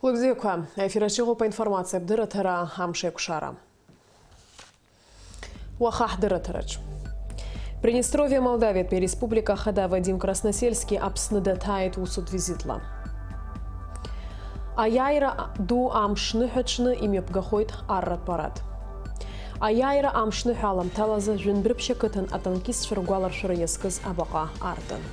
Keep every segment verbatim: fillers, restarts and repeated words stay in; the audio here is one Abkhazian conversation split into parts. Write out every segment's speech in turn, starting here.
Хәлыбзиақәа, аефир аҿы иҟоуп аинформациатә дырраҭара «Амш еиқәшара». Уаха ҳдырраҭараҿ. Приднестровиа Молдавиатәи ареспублика ахада Вадим Красносельски Аԥсны даҭааит усутә визитла. Аиааира ду амш ныҳәаҽны имҩаԥгахоит арратә парад. Аиааира амш ныҳәа аламҭалазы Жәындәрыԥшь ақыҭан атанкистцәа ргәаларшәара иазкыз абаҟа артын.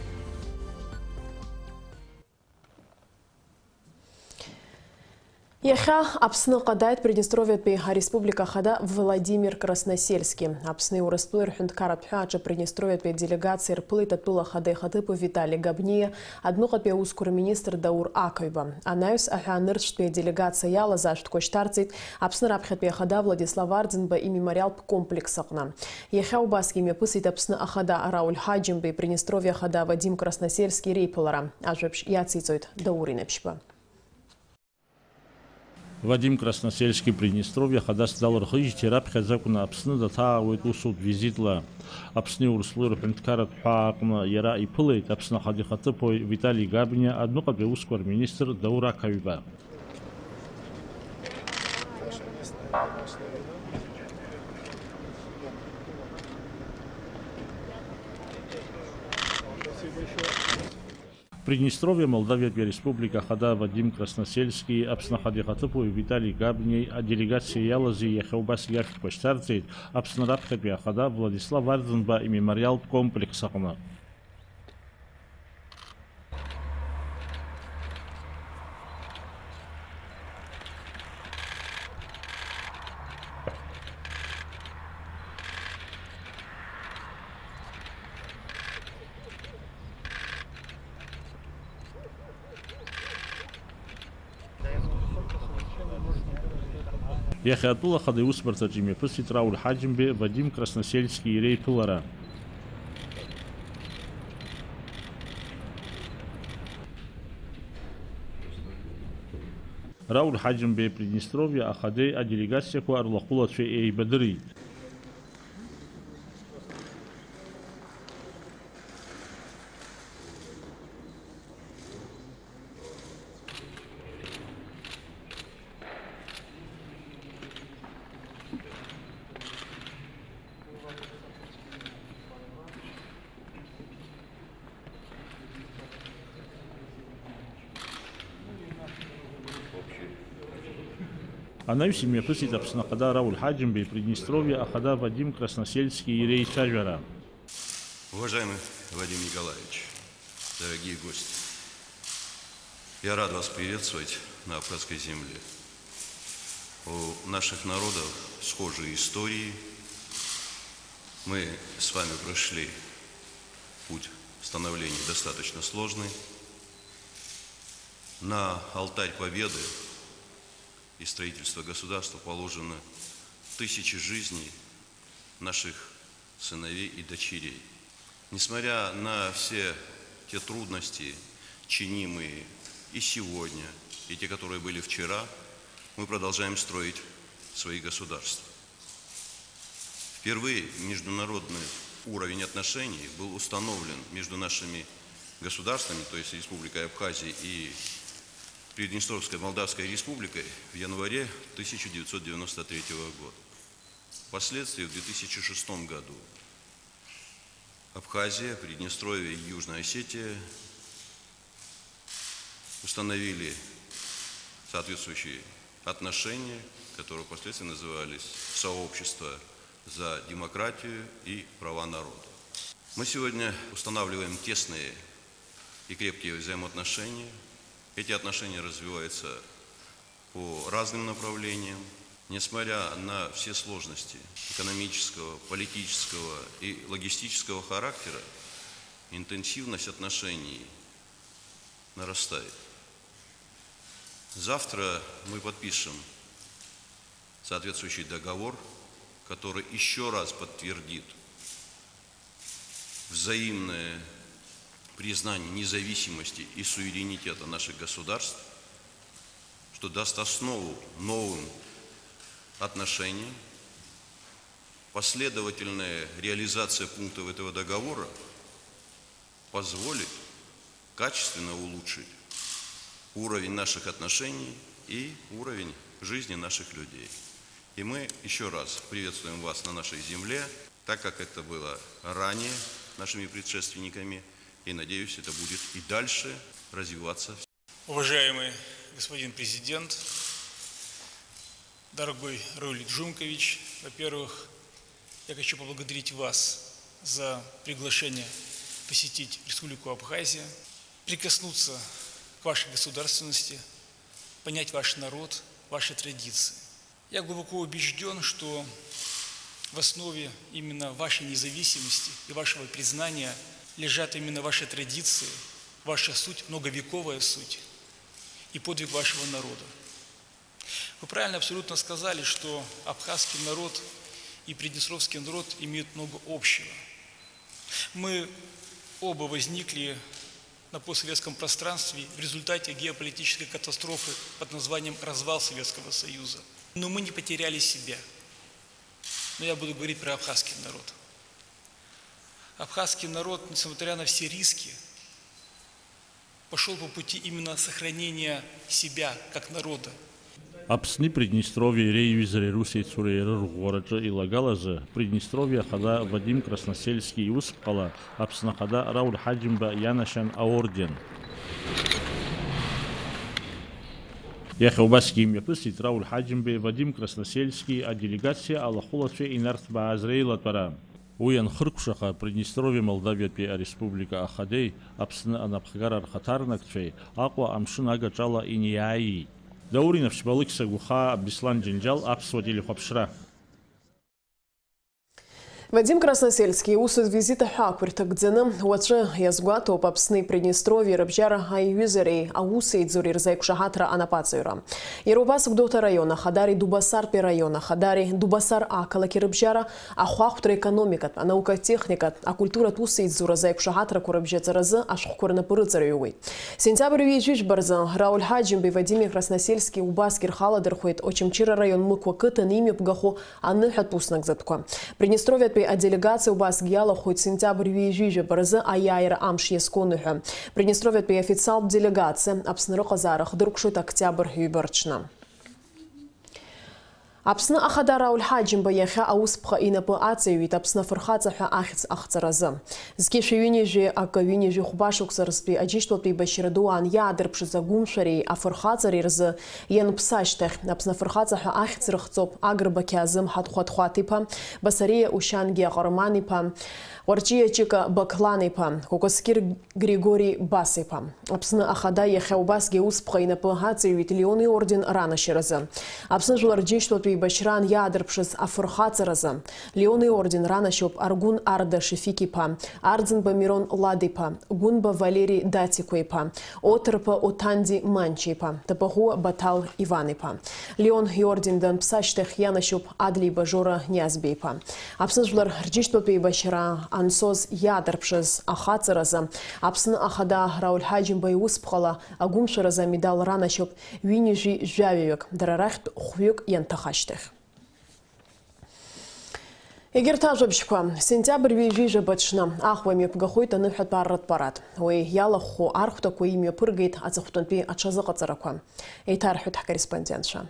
Иахьа Аԥсныҟа дааит Приднестровиатәи ареспублика ахада Владимир Красносельски. Аԥсни Урыстәылеи рҳәынҭқарратә ҳәааҿы Приднестровиатәи аделегациа ирԥылеит атәыла ахада ихаҭыԥуаҩ Витали Габниа, адәныҟатәи аусқәа рминистр Даур Ақаҩба. Анаҩс аҳәаанырцәтәи аделегациа иалаз ашәҭқәа шьҭарҵеит Аԥсны раԥхьатәи ахада Владислав Арӡынба имемориалтә комплекс аҟны. Иахьа убасгьы имҩаԥысит Аԥсны ахада Рауль Ҳаџьымбеи Приднестровиа ахада Вадим Красносельски реиԥылара. Ажәабжь иациҵоит Даур Инаԥшьба. Вадим Красносельски Приднестровиа хадас далырхижьҭеи раԥхьаӡа акәны Аԥсны даҭаауеит усутә визитла. Аԥсни Урыстәылеи рҳәынҭқарратә ҳәаа аҟны иара иԥылеит Аԥсны ахада ихаҭыԥуаҩ Витали Габниа, адәныҟатәи аусқәа рминистр Даур Ақаҩба. Приднестровиа Молдавиатәи ареспублика ахада Вадим Красносельски, Аԥсны ахада ихаҭыԥуаҩ Витали Габниеи аделегациа иалази иахьа убасгьы ашәҭқәа шьҭарҵеит Аԥсны раԥхьатәи ахада Владислав Арӡынба имемориалтә комплекс аҟны. Иахьа атәыла ахада иусбарҭаҿы имҩаԥысит Рауль Ҳаџьымбеи Вадим Красносельскии реиԥылара. Рауль Ҳаџьымбеи Приднестровиа ахадеи аделегациақәа рлахәылацәеи еибадырит. Анаҩс имҩаԥысит Аԥсны ахада Рауль Ҳаџьымбеи Приднестровиа ахада Вадим Красносельскии реицәажәара. Уважаемый Вадим Николаевич, дорогие гости, я рад вас приветствовать на Абхазской земле. У наших народов схожие истории. Мы с вами прошли путь становления достаточно сложный. На алтарь Победы и строительства государства положены тысячи жизней наших сыновей и дочерей. Несмотря на все те трудности, чинимые и сегодня, и те, которые были вчера, мы продолжаем строить свои государства. Впервые международный уровень отношений был установлен между нашими государствами, то есть Республикой Абхазия и Приднестровской Молдавской Республикой, в январе тысяча девятьсот девяносто третьего года. Впоследствии, в две тысячи шестом году, Абхазия, Приднестровье и Южная Осетия установили соответствующие отношения, которые впоследствии назывались «Сообщество за демократию и права народа». Мы сегодня устанавливаем тесные и крепкие взаимоотношения. Эти отношения развиваются по разным направлениям. Несмотря на все сложности экономического, политического и логистического характера, интенсивность отношений нарастает. Завтра мы подпишем соответствующий договор, который ещё раз подтвердит взаимное признание независимости и суверенитета наших государств, что даст основу новым отношениям. Последовательная реализация пунктов этого договора позволит качественно улучшить уровень наших отношений и уровень жизни наших людей. И мы еще раз приветствуем вас на нашей земле, так как это было ранее нашими предшественниками, и, надеюсь, это будет и дальше развиваться. Уважаемый господин президент, дорогой Рауль Джумкович, во-первых, я хочу поблагодарить вас за приглашение посетить Республику Абхазия, прикоснуться к вашей государственности, понять ваш народ, ваши традиции. Я глубоко убежден, что в основе именно вашей независимости и вашего признания лежат именно ваши традиции, ваша суть, многовековая суть и подвиг вашего народа. Вы правильно абсолютно сказали, что абхазский народ и приднестровский народ имеют много общего. Мы оба возникли на постсоветском пространстве в результате геополитической катастрофы под названием «Развал Советского Союза». Но мы не потеряли себя. Но я буду говорить про абхазский народ. Абхазский народ, несмотря на все риски, пошёл по пути именно сохранения себя как народа. Аԥсни Приднестровиеи реиҩызареи русеицуреи рырӷәӷәараҿы илагалазы Приднестровиа ахада Вадим Красносельски иусԥҟала Аԥсны ахада Рауль Ҳаџьымба ианашьан аорден. Иахьа убасгьы имҩаԥысит Рауль Ҳаџьымбеи Вадим Красносельски аделегациа алахәылацәеи инарҭбааз реилатәара. Уи анхыркәшаха, Приднестровиа Молдавиатәи ареспублика ахадеи Аԥсны анапхгара рхаҭарнакцәеи Аҟәа амшын агаҿала инеиааиит. Даур Инаԥшьба, Алықьса Гәыхаа, Беслан Џьанџьал, Аԥсуа телехәаԥшра. Вадим Красносельски иусутә визит аҳәаақәа ирҭагӡаны, уаҵәы иазгәаҭоуп Аԥсни Приднестровиеи рыбжьара аиҩызареи аусеиҵуреи рзы аиқәшаҳаҭра анапаҵаҩра. Иара убас Гәдоуҭа араион ахадари Дубасартәи араион ахадари Дубасар ақалақьи рыбжьара ахәаахәҭра, економикатә, анаукатә техникатә, акультуратә усеицуразы аиқәшаҳаҭрақәа рыбжьаҵаразы ашәҟәқәа рнапы рыҵарҩуеит. Сентиабр ҩажәи жәба рзы Рауль Ҳаџьымбеи Вадими Красносельски убасгьы рхы аладырхәеит Очамчыра араион Мықә ақыҭан имҩаԥгахо аныҳәатә уснагӡатәқәа. Приднестровиатәи аделегациа убасгьы иалахәхоит сентиабр ҩажәи жәаба рзы аиааира амш иазку аныҳәа. Приднестровиатәи аофициалтә делегациа Аԥсны рыҟазаара хдыркәшоит октиабр ҩба рҽны. Аԥсны ахада Рауль Ҳаџьымба иахьа аусԥҟа инапы аҵаҩит Аԥсны афырхаҵа ҳәа ахьӡ ахҵаразы. Зқьышәи ҩынҩажәи акы ҩынҩажәи хәба шықәса рзтәи аџьынџьтәылатәи еибашьра ду аан иаадырԥшыз агәымшәареи афырхаҵареи рзы ианԥсы ашьҭахь, Аԥсны афырхаҵа ҳәа ахьӡ рыхҵоуп Агрба Қьаазым Ҳаҭхәа-ҭхәаҭ-иԥа, Басариа Ушьангиа Ҟарман-иԥа, Ҟәарҷиа Ҷыка Бақлан-иԥа, Кәакәасқьыр Григори Бас-иԥа. Аԥсны ахада иахьа убасгьы аусԥҟа инапы аҵаҩит Леон иорден ранашьаразы. Аԥсны жәлар рџьынџьтәылатәи еибашьраан иаадырԥшыз афырхаҵаразы Леон иорден ранашьоуп Аргәын Арда Шефиқь-иԥа, Арӡынба Мирон Лад-иԥа, Гәынба Валери Дациқәа-иԥа, Оҭырԥа Оҭанди Манча-иԥа, Тапаӷәы Баҭал Иван-иԥа. Леон иорден данԥсы ашьҭахь ианашьоуп Адлеиба Жора Ниазбеи-иԥа. Аԥсны жәлар рџьынџьтәылатәи еибашьра анцоз иаадырԥшыз ахаҵаразы Аԥсны ахада Рауль Ҳаџьымба иусԥҟала агәымшәаразы амедал ранашьоуп ҩынҩажәи жәаҩаҩык, дара рахьтә хәҩык ианҭах ашьҭахь. Егьырҭ ажәабжьқәа. Сентиабр ҩажәи жәаба аҽны Аҟәа имҩаԥгахоит аныҳәатә арратә парад. Уи иалахәхо архәҭақәа имҩаԥыргеит аҵыхәтәантәи аҽазыҟаҵарақәа. Еиҭарҳәоит ҳкорреспондентцәа.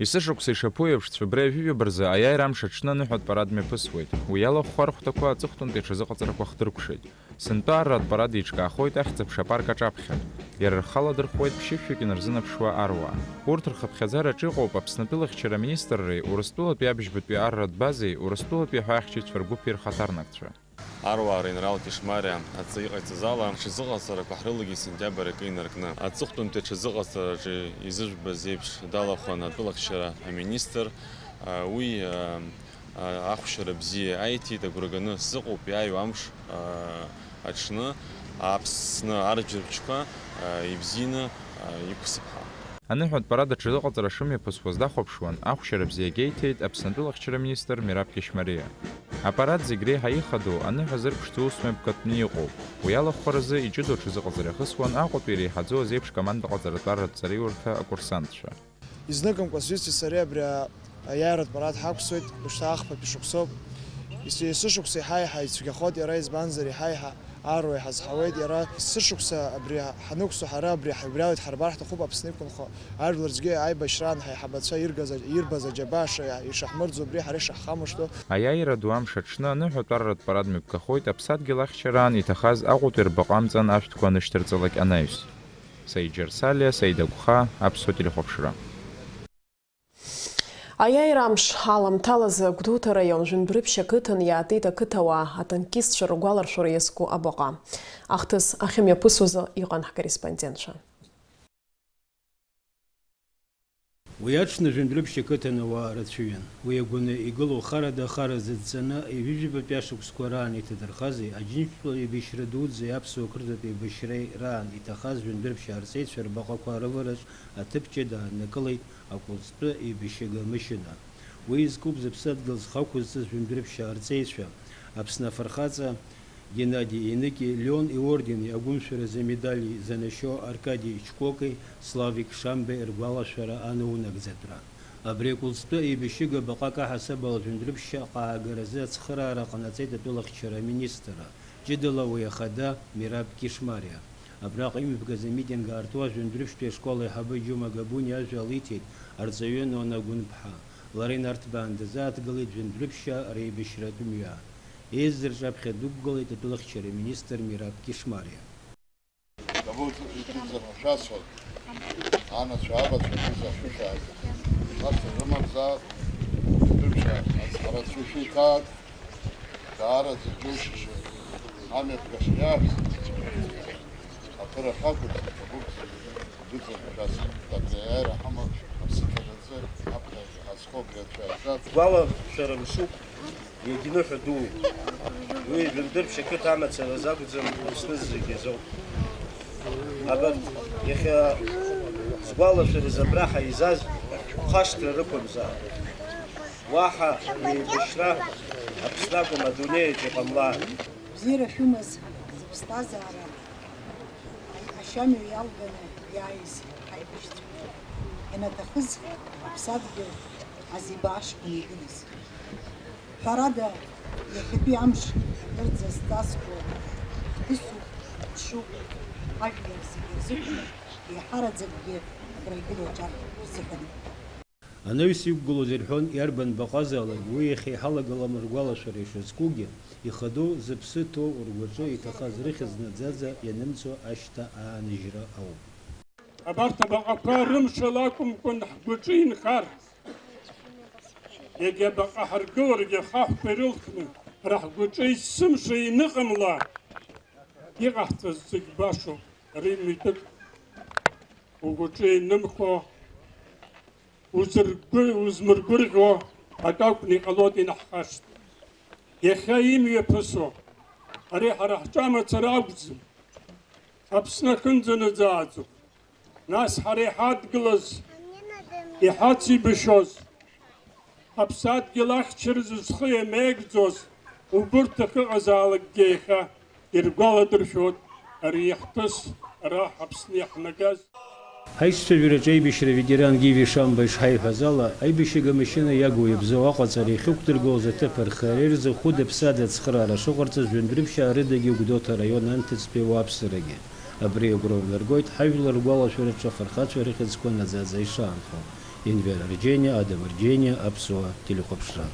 Есышықәса ишаԥу еиԥш, Цәыбреи жәаҩаба рзы аиааира амш аҽны аныҳәатә парад мҩаԥысуеит. Уи иалахәхо архәҭақәа аҵыхәтәантәи аҽазыҟаҵарақәа хдыркәшеит. Сынтәа арратә парад еиҿкаахоит Ахьӡ-аԥша апарк аҿаԥхьа. Иара рхы аладырхәуеит ԥшьышәҩык инарзынаԥшуа аруаа. Урҭ рхыԥхьаӡараҿы иҟоуп Аԥснытәыла ахьчара министрреи Урыстәылатәи абыжьбатәи арратә базеи Урыстәылатәи аҳәаахьчаҩцәа ргәыԥи рхаҭарнакцәа. Аруаа ринрал Кешмариа адҵа иҟаиҵаз ала, аҽазыҟаҵарақәа ҳрылагеит сентиабр акы инаркны. Аҵыхәтәантәи аҽазыҟаҵараҿы изыжәбаз еиԥш далахәын атәылахьчара аминистр. Уи ахәшьара бзиа аиҭеит, агәра ганы сзыҟоуп иааиуа амш аҽны Аԥсны арыжәтә мчқәа ибзианы иқәсып ҳәа. Аныҳәатә парад аҽазыҟаҵара шымҩаԥысуаз дахәаԥшуан, ахәшьара бзиагьы аиҭеит Аԥсны атәылахьчара министр Мераб Кешмариа. Апарад зегь реиҳа ихадоу, аныҳәа зырԥшӡо усмҩаԥгатәны иҟоуп. Уи алахәхаразы иҷыдоу аҽазыҟаҵара иахысуан Аҟәатәи иреиҳаӡоу азеиԥш командаҟаҵаратә арратәҵареиурҭа акурсантцәа. Изныкымкәа сҩызцәеи сареи абри аиааиратә парад ҳақәсуеит, уажәшьҭа ахԥатәи шықәсоуп. Ес-, есышықәса еиҳа-еиҳа ицәгьахоит иара, избанзар, еиҳа-еиҳа Аарла иҳазҳауеит иара. Сышықәса абри ҳанықәсо ҳара абри ҳаибриалеит ҳарбар ҳҭахуп Аԥсны иқәынхо ажәлар зегьы аибашьраан ҳаиҳабацәа иргаз, ирбаз аџьабаа ша-, ишаҳмырӡо убри ҳара ишаҳхамышҭуа. Аиааира ду амш аҽны аныҳәатәаратә парад мҩаԥгахоит аԥсадгьыл ахьчараан иҭахаз Аҟәатәи рбаҟа амҵан ашәҭқәа анышьҭарҵалак анаҩс. Саиџьар Салиа, Саида Гәхаа, Аԥсуа телехәаԥшра. Аиааира амш аламҭалазы Гәдоуҭа раион Жәындәрыԥшь ақыҭан иаатит ақыҭауаа атанкистцәа ргәаларшәара иазку абаҟа. Ахҭыс ахьымҩаԥысуазы иҟан ҳкорреспондентцәа. Уи аҽны Жәындәрыԥшь ақыҭан ауаа рацәаҩын. Уи агәаны игылоу харада хара зыдҵаны, ҩажәижәабатәи ашықәсқәа раан иҭадырхази, Аџьынџьтәылатәи еибашьра дуӡӡеи аԥсуа қырҭтәи еибашьреи раан иҭахаз Жәындәрыԥшь арҵеицәа рбаҟақәа рывараҿ аҭыԥ ҷыда ааннакылеит Акәылӡтәы еибашьыга машьына. Уи изкуп зыԥсадгьыл зхы ақәызҵаз Жәындәрыԥшь арҵеицәа, Аԥсны афырхаҵа Геннади Еныкьи, Леон иордени агәымшәаразы амедали занашьоу Аркади Чкокеи Славик Шамбеи ргәалашәара анаунагӡатәра. Абри Акәылӡтәы еибашьыга баҟак аҳасабала Жәындәрыԥшь аҟаагаразы ацхыраара ҟанаҵеит атәылахьчара аминистрра, ҷыдала уи ахада Мираб Кишмариа. Абраҟа имҩаԥгаз амитинг аартуа Жәындәрыԥшьтәи ашкол аиҳабы Џьума Габуни ажәа алиҭеит арҵаҩы Нона Гәынԥҳа. Лара инарҭбаан дазааҭгылеит Жәындәрыԥшьаа реибашьратә мҩа. Еизара рҿаԥхьа дықәгылеит атәылахьчара аминистр Мираб Кишмариа. Габуни, ишәзырҳәо шәасҳәоит, анацәа, абацәа, шәызахьышәааз. Шәасҳәар рымамзаап, Жәындәрыԥшьаа ацҳарацы шәиҭааит. Даараӡа иџьоушьаша амҩаԥгашьа иаҳәеит. Акыр ахьакәыз, Габуни, ишәзырҳәо шәасҳәоит. Абри аиааира ҳамоуп, аԥсыҭазы, аԥхьаҩ ҳазхоу абри анцәа иаҿаҵ. Гәалашәара мшуп. Иагьныҳәа дууп. Уи Жәындырԥшь ақыҭа амацараз акәӡам, Аԥсны зегьы азоуп. Абарҭ иахьа сгәалашәараз абра ҳаизаз хашҭра рықәымзаап. Уаҳа еибашьра Аԥсны акәым, адунеиаҿ иҟамлааит. Бзиара шәымаз зыԥсҭазаара ашьамҩа иалганы иааиз ҳаибашьцәа, ианаҭахыз аԥсадгьыл азиба ашхәа игылаз. Ҳәарада, иахьатәи амш акырӡа зҵазкуа хҭысуп, ҽуп, ҳажәлар зегьы рзыҳәан, еиҳараӡакгьы абра игылоу аҿар рзыҳәан. Анаҩс иқәгылоз ирҳәон, иарбан баҟазаалак уи иахьа иҳалагалам ргәалашәара ишазкугьы, ихадоу зыԥсы ҭоу ргәаҿы иҭахаз рыхьӡ наӡаӡа ианымцо ашьҭа ааныжьра ауп. Абарҭ абаҟақәа рымшала акәымкәан ҳгәаҿы инхар, егьа баҟа ҳаргыларгьы ахаҳәқәа ирылхны, ҳара ҳгәаҿы есымша иныҟамла, иҟаҳҵаз зегь башоуп, ари митәык угәаҿы инымхо, узыргәы-, узмыргәырӷьо акы акәны иҟалоит инаҳхашҭ. Иахьа имҩаԥысуа, ари ҳара ҳҿы амацара акәӡам. Аԥсны ахьынӡанаӡааӡо, нас ҳара иҳадгылаз, иҳацеибашьоз, ҳаԥсадгьыл ахьчаразы зхы иамеигӡоз убырҭ ахьыҟазаалакгьы иахьа иргәаладыршәоит ари иаҳҭәыз, ара ҳаԥсны иаҳнагаз. Ҳаицәажәараҿы аибашьра аветеран Гиви Шамба ишҳаиҳәаз ала, аибашьыга машьына иагу иабзоу аҟаҵара иахьықәдыргылоз аҭыԥ архиара ирзы хәыда-ԥсада ацхыраара шыҟарҵаз Жәындәрыԥшьаа рыдагьы Гәдоуҭа араион анҭыҵтәи ауааԥсырагьы. Абри агәра унаргоит ҳажәлар ргәалашәараҿы афырхацәа рыхьӡқәа наӡаӡа ишаанхо. Енвер Арџьениа, Адам Арџьениа, Аԥсуа телехәаԥшра.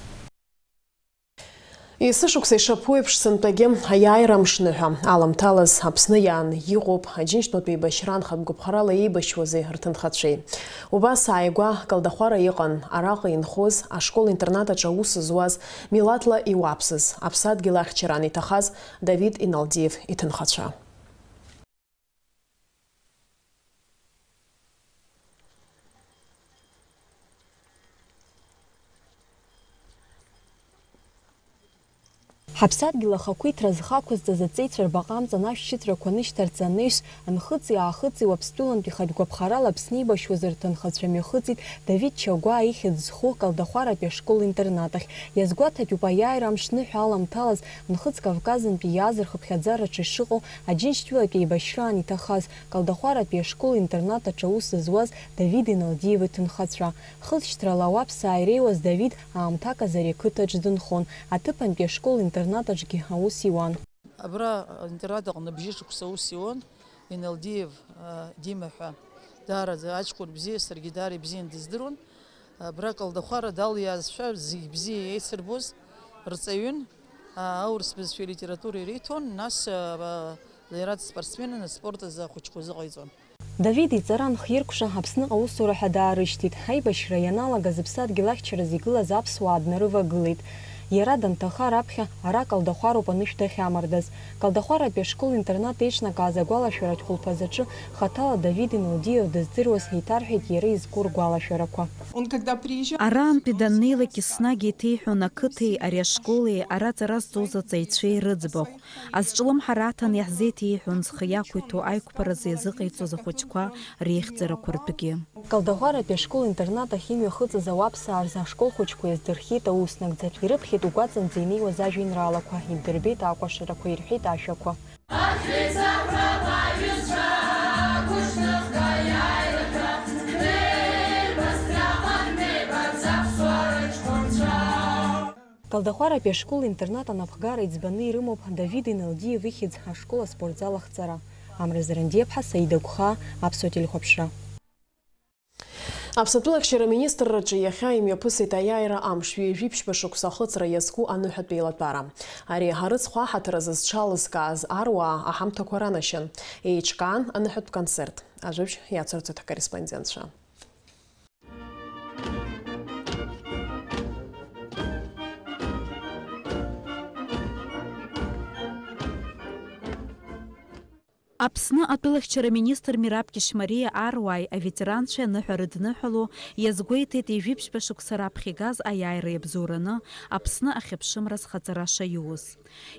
Есышықәса ишаԥу еиԥш, сынтәагьы аиааира амшныҳәа аламҭалаз Аԥсны иааны иҟоуп Аџьынџьтәылатәи еибашьра анхатә гәаԥхарала еибашьуазеи рҭынхацәеи. Убас ааигәа Калдахәара иҟан араҟа инхоз ашкол-интернат аҿы аус зуаз, милаҭла иуаԥсыз, аԥсадгьыл ахьчараан иҭахаз Давид Иналдиев иҭынхацәа. Ҳаԥсадгьыл ахақәиҭра зхы ақәызҵаз аҵеицәа рбаҟа амҵан ашәшьыҵәрақәа анышьҭарҵа анаҩс, нхыҵи-аахыҵи Уаԥстәылантәи хатә гәаԥхарала Аԥсны еибашьуаз рҭынхацәа мҩахыҵит Давид Чагәаа ихьӡ зху Калдахәаратәи ашкол-интернатахь. Иазгәаҭатәуп аиааира амшныҳәа аламҭалаз Нхыҵ Кавказынтәи иааз рхыԥхьаӡараҿы ишыҟоу Аџьынџьтәылатәи еибашьраан иҭахаз, Калдахәаратәи ашкол-интернат аҿы аус зуаз Давид Иналдиев иҭынхацәа. Хылҵшьҭрала ауаԥсаа иреиуаз Давид аамҭак азы ари ақыҭаҿ дынхон, аҭыԥантәи ашкол-интернат аҿгьы аус иуан. Абра аинтернат аҟны бжьышықәса аус иуан Иналдиев, а, Дима ҳәа. Даараӡа аҷкәын бзиа, саргьы даара ибзиан дыздыруан. Абра Калдахәара далиаазшәа зегь бзиа еицырбоз рҵаҩын, а, аурыс бызшәеи литературеи риҭон, нас, а, лара дспортсменын, аспорт азы ахәыҷқәа азыҟаиҵон. Давид иҵара анхиркәша, Аԥсныҟа аусура ҳәа даарышьҭит. Аибашьра ианалага зыԥсадгьыл ахьчараз игылаз аԥсуаа днарывагылеит. Иара данҭаха раԥхьа ара Калдахәароуп анышә дахьамардаз. Калдахәаратәи ашкол-интернат еиҿнакааз агәалашәаратә хәылԥазаҿы хаҭала Давид Иналдиев дыздыруаз еиҭарҳәеит иара изку ргәалашәарақәа. Он когда приезжал, Араантәи даннеилак еснагь еиҭеиҳәон ақыҭеи ари ашколи ара аҵара зҵоз аҵаҩцәеи рыӡбахә. Азҿлымҳара аҭаны иаҳзеиҭеиҳәон зхы иақәиҭу аиқәԥаразы иазыҟаиҵоз ахәыҷқәа реихьӡарақәа ртәгьы. Калдахәаратәи ашкол-интернат ахь имҩахыҵыз ауаԥсаа рзы ашкол хәыҷқәа иаздырхиеит аус нагӡатә, ирыԥхьеит угәаҵанӡа инеиуаз ажәеинраалақәа, иддырбеит акәашарақәа, ирҳәеит ашәақәа. Калдахәаратәи ашкол-интернат анапхгара иӡбаны ирымоуп Давид Иналдиев ихьӡ ашкол аспортзал ахҵара. Амра Зарандиаԥҳа, Саида Гәхаа, Аԥсуа телехәаԥшра. Аԥсны атәылахьчара аминистрраҿы иахьа имҩаԥысит аиааира амш ҩажәи ԥшьба шықәса ахыҵра иазку аныҳәатә еилатәара. Ари арыцхә аҳаҭыр азы зҽалызкааз аруаа аҳамҭақәа ранашьан. Еиҿкаан аныҳәатә концерт. Ажәабжь иацырҵоит ҳкорреспондентцәа. Аԥсны атәылахьчара министр Мераб Кьышьмариа аруааи аветеранцәеи аныҳәа рыдныҳәало иазгәеиҭеит ҩажәи ԥшьба шықәса раԥхьа игаз аиааира иабзоураны Аԥсны ахьыԥшымра зхаҵара шаиуз.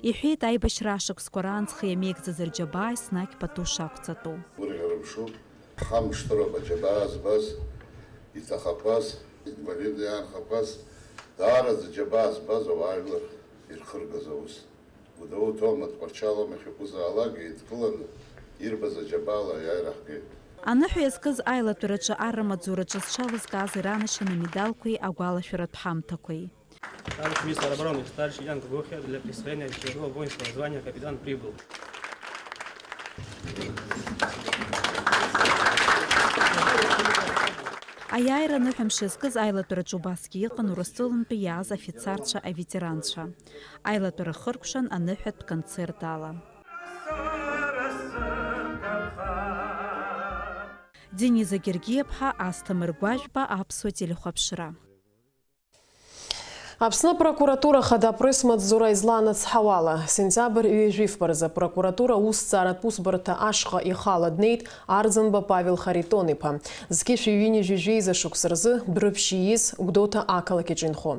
Иҳәеит, аибашьра ашықәсқәа раан зхы иамеигӡаз рџьабаа еснагь пату шақәҵатәу. Гәырӷьара мшуп, ҳхамышҭыроуп аџьабаа збаз, иҭахақәаз, инвалидны иаанхақәаз, даараӡа џьабаа збаз ауаажәлар ирхыргаз аус. Гәдоуҭа, Тҟәарчал, махьакәызаалак еидкыланы ирбаз аџьабаала аиааира ҳгеит. Аныҳәа иазкыз аилатәараҿы арра маҵзураҿы зҽалызкааз иранашьан амедалқәеи агәалашәаратә ҳамҭақәеи. Товарищ министр обороны, старший Янг Гохер для присвоения тяжелого воинского звания капитан прибыл. Аиааира аныҳәамш иазкыз аилатәараҿы убасгьы иҟан Урыстәылантәи иааз афицарцәа, аветеранцәа. Аилатәара хыркәшан аныҳәатә концерт ала. Дениза Гергиаԥҳа, Асҭамыр Гәажәба, Аԥсуа телехәаԥшра. Аԥсны апрокуратура хада апресс-маҵзура излаанацҳауала, сентиабр ҩажәи фба рзы апрокуратура аусҭҵааратә усбарҭа ашҟа ихала днеит Арӡынба Павел Харитон-иԥа, зқьи шәи ҩынҩажәи жәеиза шықәса рзы Дәрыԥшь ииз Гәдоуҭа ақалақь аҿы инхо.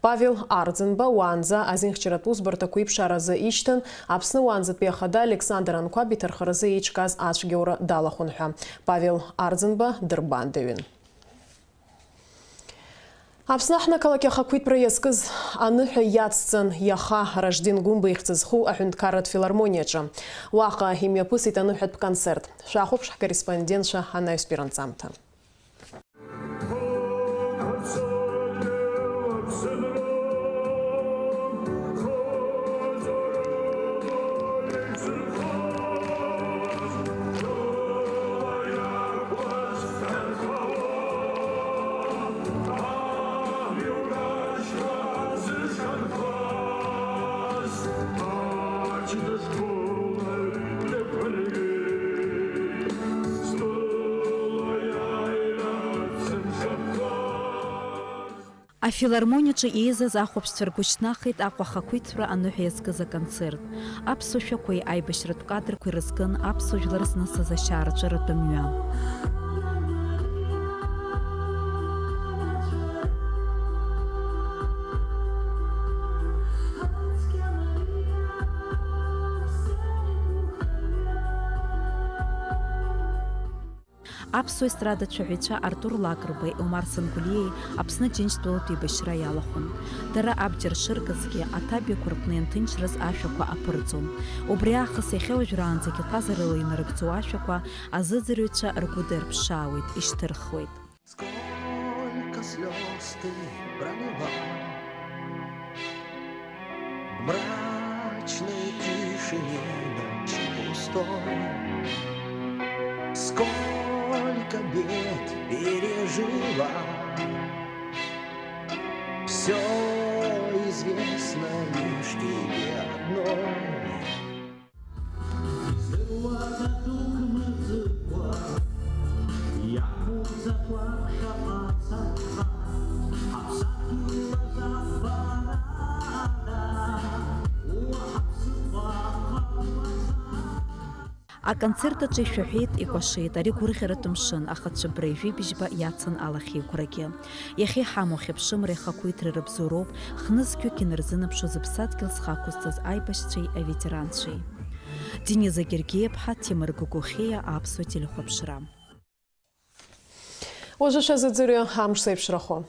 Павел Арӡынба уаанӡа азинхьчаратә усбарҭақәа иԥшааразы ишьҭан, Аԥсны уаанӡатәи ахада Александр Анқәаб иҭархаразы еиҿкааз ацәгьоура далахәын ҳәа. Павел Арӡынба дырбаандаҩын. Аԥсны аҳҭнықалақь ахақәиҭра иазкыз аныҳәа иацҵан иаха Ражден Гәымба ихьӡ зху аҳәынҭқарратә филармониаҿы. Уаҟа имҩаԥысит аныҳәатә концерт. Шәахәаԥш ҳкорреспондентцәа анаҩстәи ранҵамҭа. Афилармониаҿы еизаз ахәаԥшцәа ргәышьҭнахит Аҟәа ахақәиҭра аныҳәа иазкыз аконцерт. Аԥсуа шәақәеи аибашьратә кадрқәеи рызкын аԥсуа жәлар знысыз ашьаарҵәыратә мҩа. Аԥсуа естрадатә шәаҳәаҩцәа Артур Лакрбеи, Омар Сангулиеи Аԥсны Џьынџьтәылатә еибашьра иалахәын. Дара абџьар шыркызгьы, аҭабиақәа рҟны ианҭынчраз ашәақәа аԥырҵон. Убри аахыс иахьа уажәраанӡагь ҟазарыла инарыгӡо ашәақәа азыӡырҩцәа ргәы дырԥшаауеит, ишьҭырхуеит. Сколько слёз ты пролила, мрак Ночной тишине ночи пустой. Сколько бед пережила. Все известно лишь тебе одной. Аконцерт аҿы ишәаҳәеит, икәашеит ари гәырӷьаратә мшын, аха цәыббра ижәибжьба иацын алахьеиқәрагьы. Иахьа иҳамоу ахьыԥшымра ихақәиҭра рыбзоуроуп, хнызқьҩык инарзынаԥшуа зыԥсадгьыл зхы ақәызҵаз аибашьцәеи аветеранцәеи. Дениза Гергиа-ԥҳа, Ҭемыр Гогохиа, Аԥсуа телехәаԥшра. Уажәы шәазыӡырҩы амш зеиԥшрахо.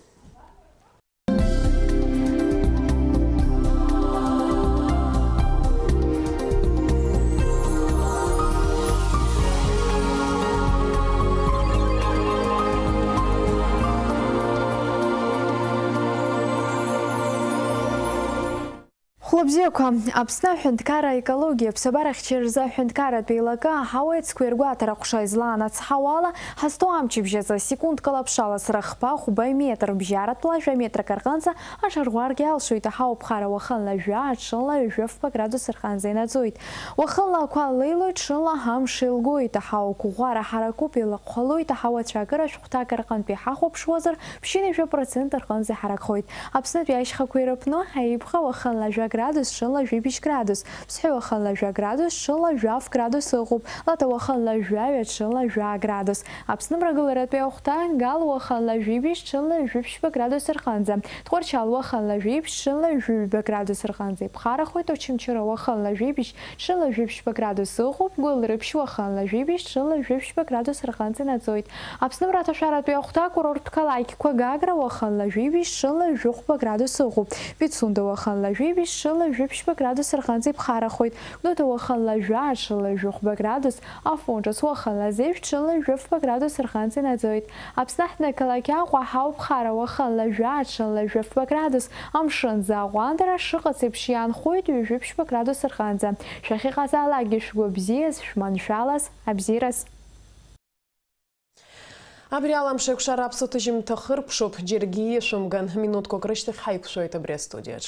Хәлыбзиақәа, Аԥсны аҳәынҭқарра аекологиа аԥсабарахьчаҩ рзы аҳәынҭқарратә еилакы аҳауеи ацқәеи ргәаҭара ҟәша излаанацҳауа ала, ҳазҭоу амчыбжь азы секундкала ԥшаласра хԥа-хәба метр, бжьаратәла жәа метрак рҟынӡа аҽарӷәӷәаргьы алшоит. Аҳауа ԥхара уахынла жәа, аҽынла ҩажәи фба градус рҟынӡа инаӡоит. Уахынла ақәа леилоит, ҽынла амш еилгоит. Аҳауа қәыӷәӷәара ҳаракуп, еилаҟәҟәалоит. Аҳауа ацәаакыра шәҟәҭак рҟынтә иҳахәаԥшуазар, ԥшьынҩажәа процент рҟынӡа иҳаракхоит. Аԥснытәи ашьхақәа ирыԥну, Аиԥҟа уахынла жәа градус, ҽынла жәибжь градус, Ԥсҳәы уахынла жәа градус, ҽынла жәаф градус ыҟоуп, Лаҭа уахынла жәаҩа, ҽынла жәа градус. Аԥсны мрагыларатәи ахәҭа, Гал уахынла жәибжь, ҽынла жәиԥшьба градус рҟынӡа, Тҟәарчал уахынла жәиԥшь, ҽынла жәаҩба градус рҟынӡа иԥхарахоит, Очамчыра уахынла жәибжь, ҽынла жәиԥшьба градус ыҟоуп, Гәылрыԥшь уахынла жәибжь, ҽынла жәиԥшьба градус рҟынӡа инаӡоит. Аԥсны мраҭашәаратәи ахәҭа, акурорттә қалақьқәа, Гагра уахынла жәибжь, ҽынла жәохәба градус ыҟоуп, Пицунда уахынла жәибжь, ҽынла жәиԥшьба градус рҟынӡа иԥхарахоит, Гәдоуҭа уахынла жәа, ҽынла жәохәба градус, Афон ҿыц уахынла зеижә, ҽынла жәафба градус рҟынӡа инаӡоит. Аԥсны аҳҭнықалақь Аҟәа аҳауа ԥхара уахынла жәа, ҽынла жәафба градус, амшын зааҟәандара шыҟац еиԥш иаанхоит, ҩажәиԥшьба градус рҟынӡа. Шәахьыҟазаалакгьы шәгәы бзиаз, шәманшәалаз, абзиараз. Абри ала амш еиқәшара аԥсуа ҭыжьымҭа хыркәшоуп, џьаргьы иашәымган, минуҭқәак рышьҭахь ҳаиқәшәоит абри астудиаҿ.